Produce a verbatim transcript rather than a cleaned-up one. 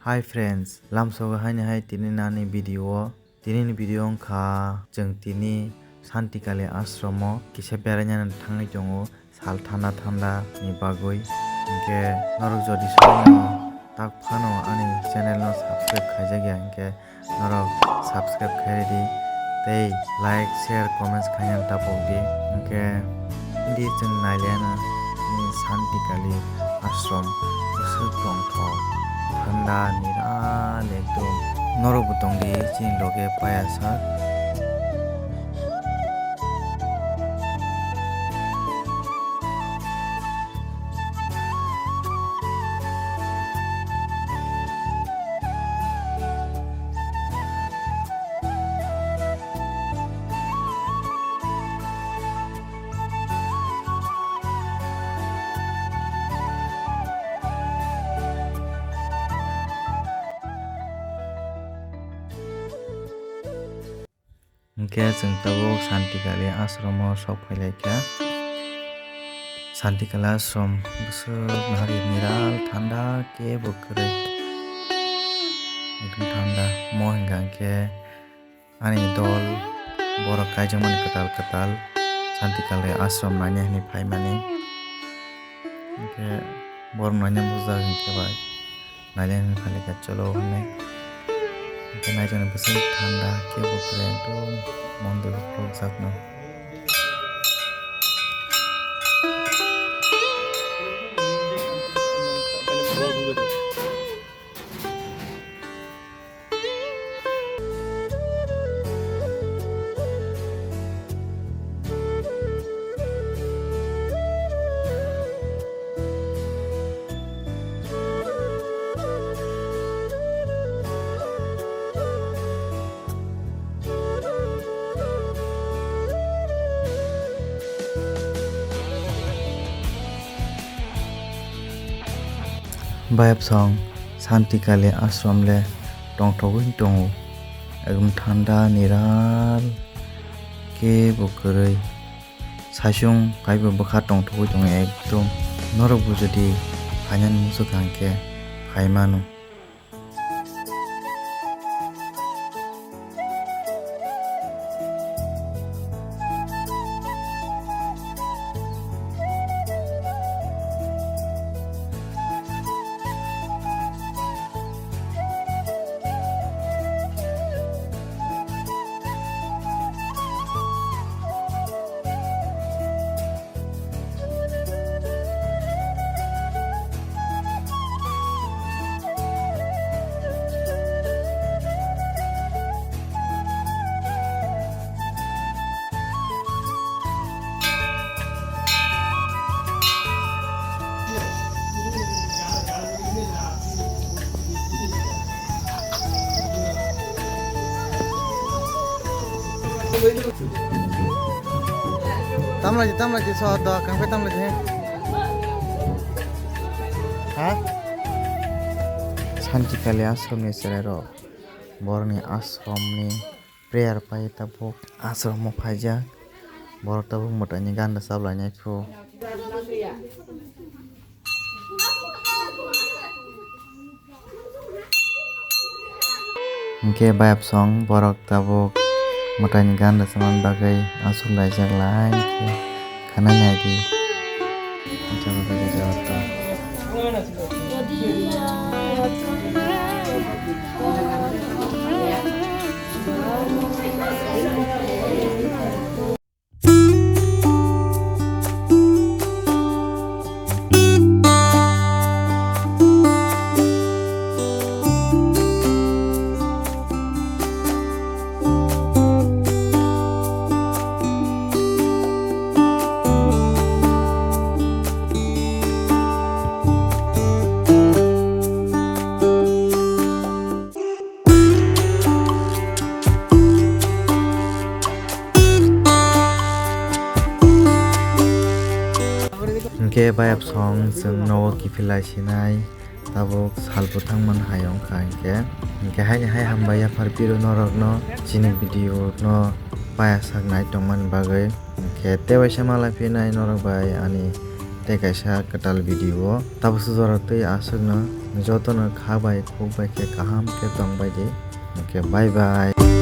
Hi friends, lamsogo haini hai tini nani video o. Tini ni video wngkha chwng tini Santikali ashram o kisa beraina thangwi tongo, sal thanda thanda ni bagwi. Hinkhe norok jodi soino tak phano ani channel no subscribe khaijak ya hinkhe norok subscribe khai ridi tei like, share, comments khaina tapok di. Hinkhe di chwng nailaiano ni Santikali ashram bwswk tongthok, thanda, niral ekdom. Norokbo tongdi chini loge paya sak. Hinkhe chwng tabuk Santikali ashram o sok phai lai kha. Santikali ashram bwswk nahari niral thanda kebo kwrwi. Ekdom thanda. Mo hinkha hinkhe ani dol borok kaijakmani kwtal kwtal Santikali ashram naina hinwi phaimani. Hinkhe borok naina bujak hinkhe bai. Nailai wngwi phaikha cholo hwnwi. Hwnkhe naijaknai bwswk thanda kebo kwrwi ekdom mondir rwkjakno. Bayapsong Santikali ashram le tongthogwi tongo. Ekdom thanda, niral, kebo kwrwi. Saichung kaibo bwkha tongthogwi tongo ekdom. Norokbo jodi phainani muchukha hinkhe phaimano. Tamlaji, tamlaji, so do kangpe tamlaji he. Ha? Santikali ashram ni chwrai rok. Borok ni ashram ni prayer pai tabuk ashram o phaijak. Borok tabuk mwtai ni ganda chaplainai phu. Hinkhe bayapsong borok tabuk mwtaini ganda chamani bagwi aswk laijak lai hinkhe khwnai naidi. Hinkhe bayapsong chwng nogo kiphilai sinai, tabuk sal bwthangmani hai wngkha hinkhe. Hinkhe haini hai hambai yaphar phiro norokno chini video no paya sak nai tongmani bagwi. Hinkhe tewaisa malai phinai norok bai ani tei kaisa kwtal video o. Tabuksa jora tei aswkno jotono kha bai khuk bai khe kaham khe tong bai di. Hwnkhe bye bye.